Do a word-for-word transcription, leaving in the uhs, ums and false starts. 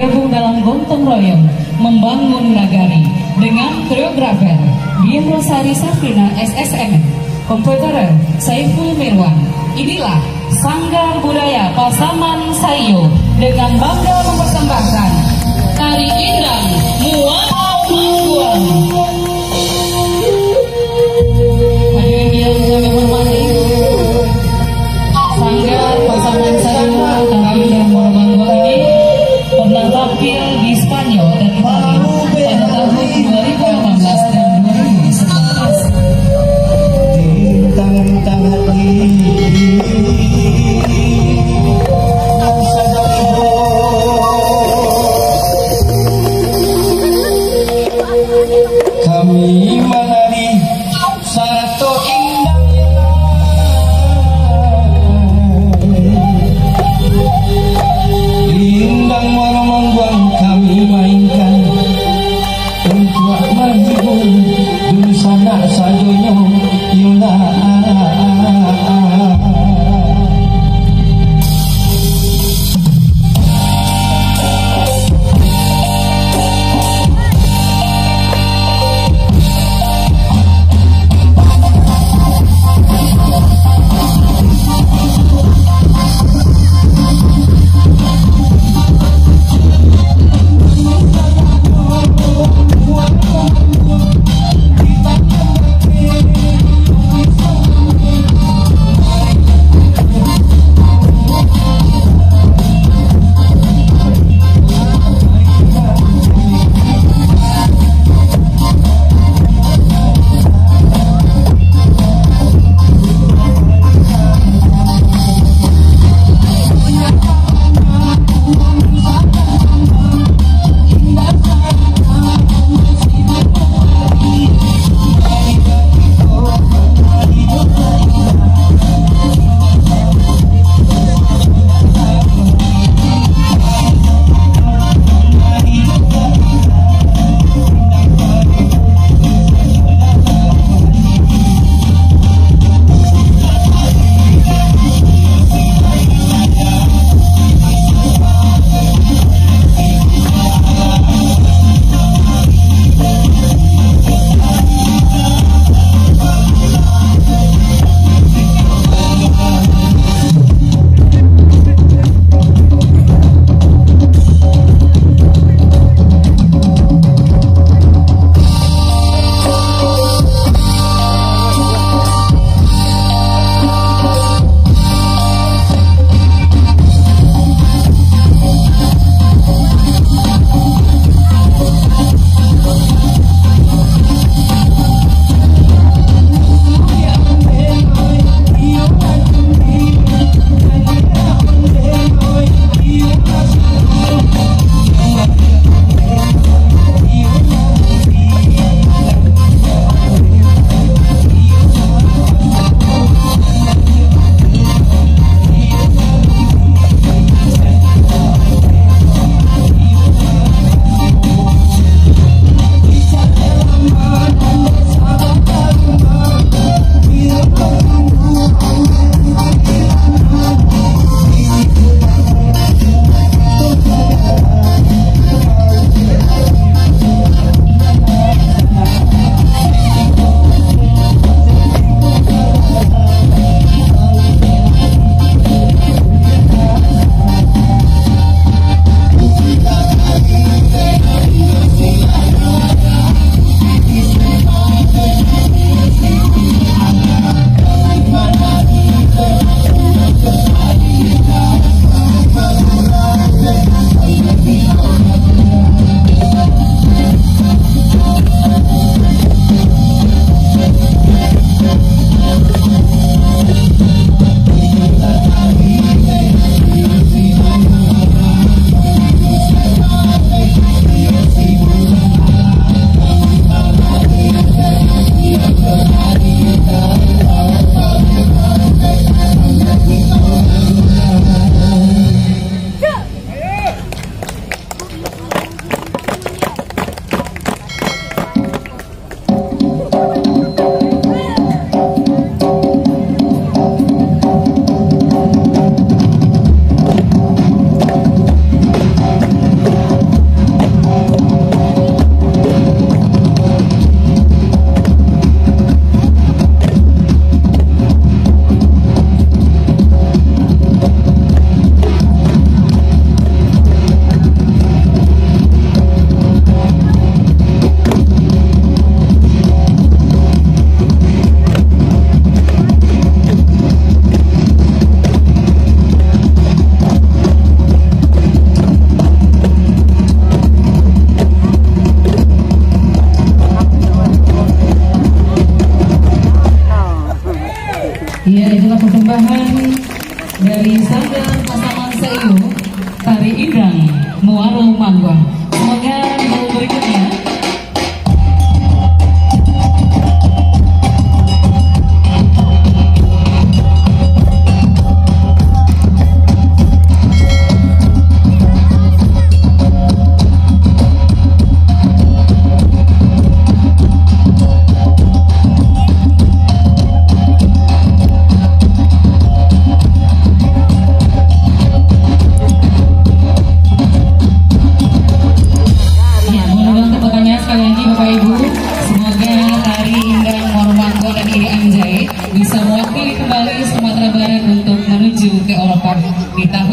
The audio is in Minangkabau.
Gabung dalam gotong royong membangun nagari dengan koreografer Dian Rosari Safrina S S M, komposer Saiful Mirwan. Inilah Sanggar Budaya Pasaman Saiyo dengan bangga mempersembahkan tari Indang Muaro Mangguang. Hadirin yang kami hormati, Sanggar Pasaman Saiyo tari Indang Muaro Mangguang ini pernah tampil di Spanyol dan Italia pada tahun dua ribu delapan belas dan dua ribu sembilan belas. Bintang-bintang hati nan sadang tibo. Kami manari sarato indang. Indang Muaro Mangguang kami main. Mangguang. Semoga di tahun berikutnya. Ya, mohon dibantu pertanyaan sekali lagi, Bapak Ibu. Semoga tari Indang Moromanggo dan Iri Anjay bisa mewakili kembali Sumatera Barat untuk menuju ke Eropa di tahun